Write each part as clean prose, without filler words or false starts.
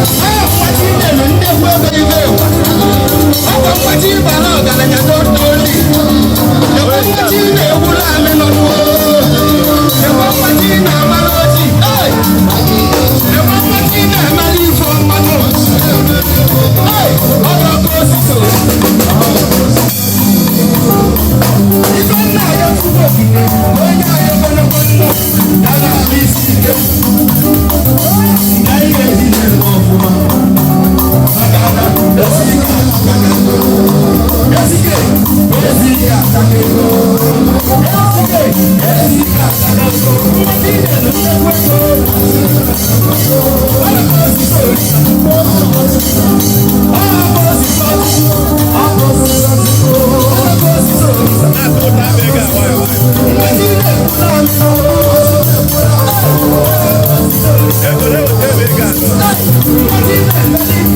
Mmachi nyelu nnekwu ego ibe ụwa. Ọkwa mmachi bara ọgaranya n'otoli. Ekwe mmachi na-ewuru amị nọ n'ụwa. Ekwe mmachi na-amara oji. Hey! Ekwe mmachi na-emere ife mmanụ. Hey! Ọrụ ọkụ osisi. Ife nna ya tupu okike, onye anyị ogologo ndụ, ya na-ahụ isi ike. Na ihe niile eme ọfụma. Maka na ezike ataka ego. Ezike, ezike ataka ego. Ezike, ezike ataka ego. Mmachi nyere nnekwu ego. Ọ bụ osisi orisa. Ọ bụ osisi ọchịchị. Ọ bụ osisi ọchịchị. Ọ bụ osisi orisa. Mmachi na-ekwuru amị. Mmachi na-emeli ife.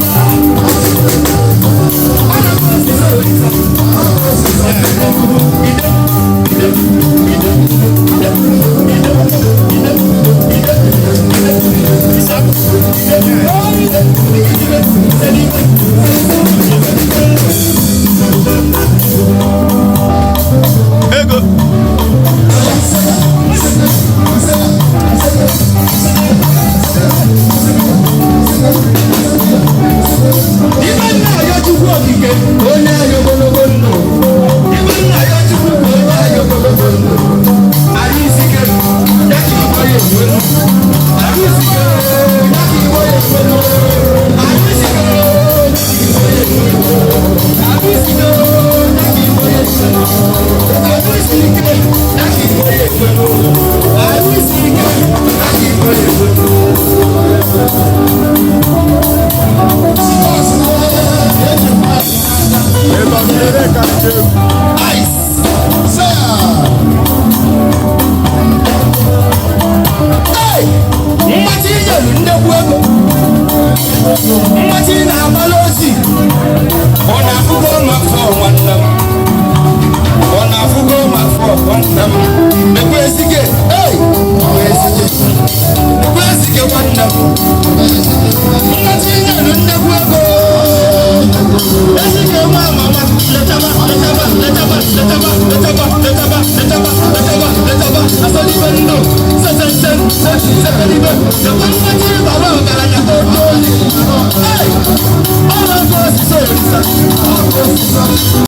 Ọ bụ osisi orisa. Ego. Ibe nna ya Chukwu okike ka onye anyị ogologo ndụ. Ibe nna ya Chukwu ka onye anyị ogologo ndụ. Anyị isike, ya ka Igbo ya ekwelu. Anyị isike, ya ka Igbo ya ekwelu. Anyị isike, ya ka Igbo ya ekwelu. Anyị isike, ya ka Igbo ya ekwelu. Anyị isike, ya ka Igbo ya ekwelu. Anyị isike, ya ka Igbo ya ekwelu. Ebe ka ndị egwu. Ice. Hey! Mmachi nyelu nnekwu ego. Mmachi na-agbala ozi. Ọ na-afụgo ma fọ nwanne m. Ọ na-afụgo ma fọ nwanne m. Ekwe ezike. Hey! Ekwe ezike. Ekwe ezike nwanne m. Mmachi nyelu nnekwu ego. Ezike nwa mama. Letaba, letaba, letaba, letaba, letaba, letaba, letaba, letaba, letaba. Asọlibe ndụ. Sesese, seselibe. Ekwe mmachi bara ọgaranya totoli. Hey! Ọrụ ọkụ osisi orisa.